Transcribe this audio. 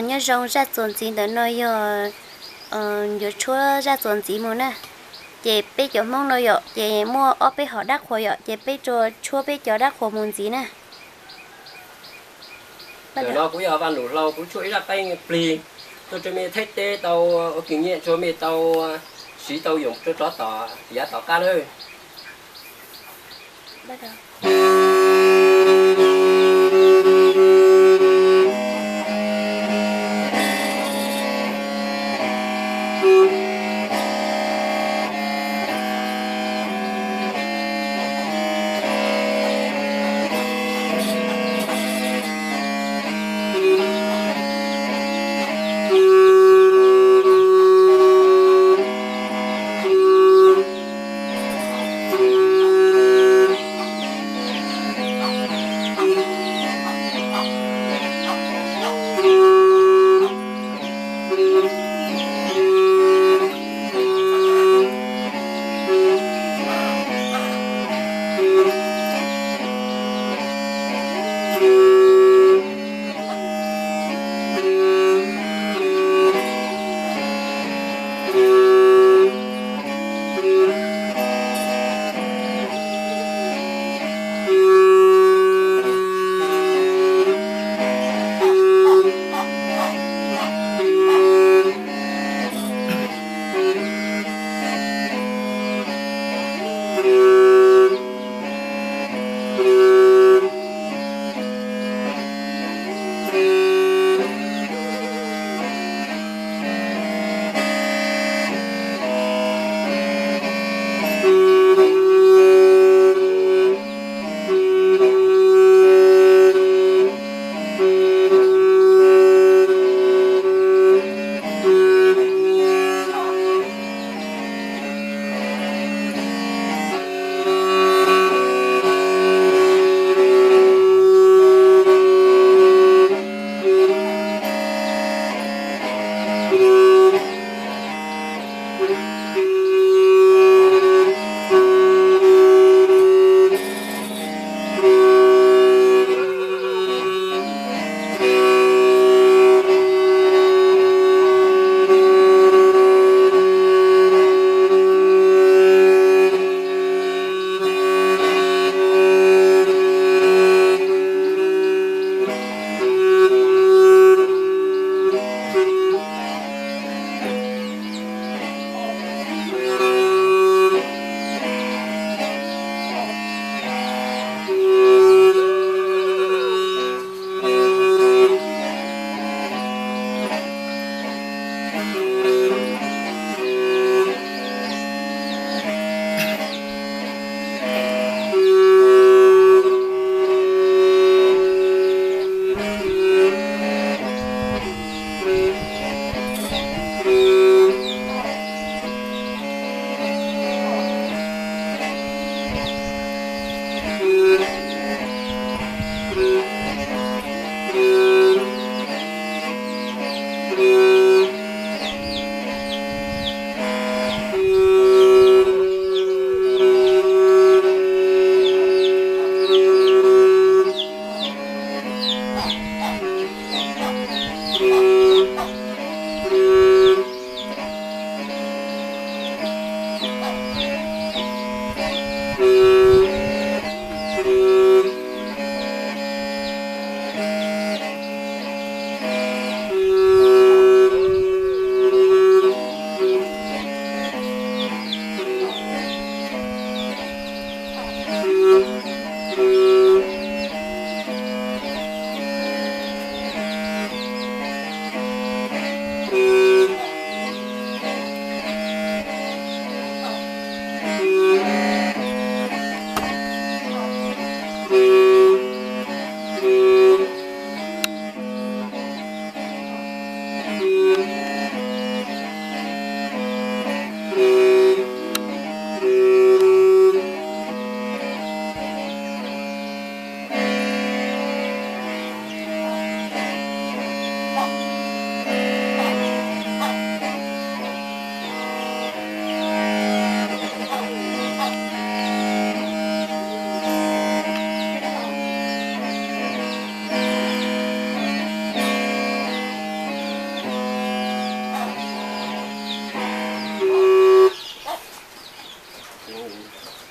Nyob zoo, zaj txuas ntxiv ntawm no yog yuav tshuab zaj txuas ntxiv mus na. Ces peb cov Hmoob no yom, ces muaj ob peb hom dab qhuas yom, ces peb rua tshuab peb cov dab qhuas mus ntxiv na. Ntawm no kuv yog Vaj Num Hlau, kuv tshuab ib zaj qeej plig tuaj rua mej thaib teb tau ua kws nyaj, rua mej tau siv tau yoom rua rov tom yav tom qab nawb. Kuv